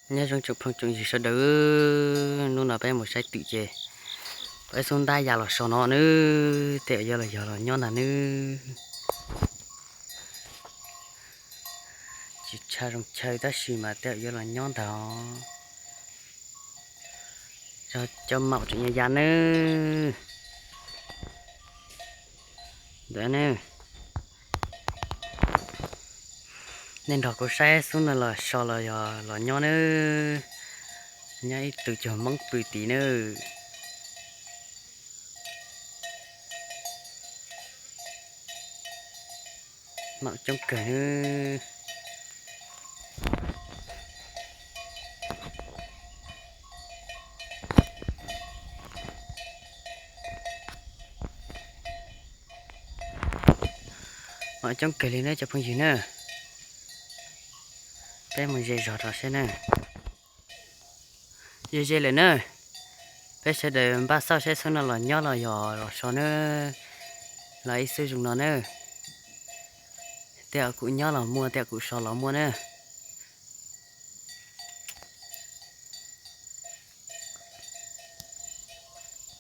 Nyob zoo tsoom phooj tsoom ywg sawv daws, hnub no peb mus saib twm ces peb xub ntab ya los so no nawb, tej zaum yuav los yog los nyob ntag nawb. Tsis tshaj zoo chaw tab sis mas tej zaum yuav los nyob ntag. Cov maum tseem ya ya nawb. Ntawd ne, nej nrog kuv saib xub no los so los yog los nyob nawb. Nyob ib tug cog Hmoob pw tid nawb. Maum coob kawg nawb. Maum coob kawg li nawb cov phooj ywg nawb. Peb mus ze zog rau seb nawb. Ze ze lawm nawb. Peb sawv daws npaj xauj saib xub no los nyob los yog los so nawb. Los ib xub zoo no nawb. Tej zaum kuv nyob los muaj, tej zaum kuv so los muaj nawb.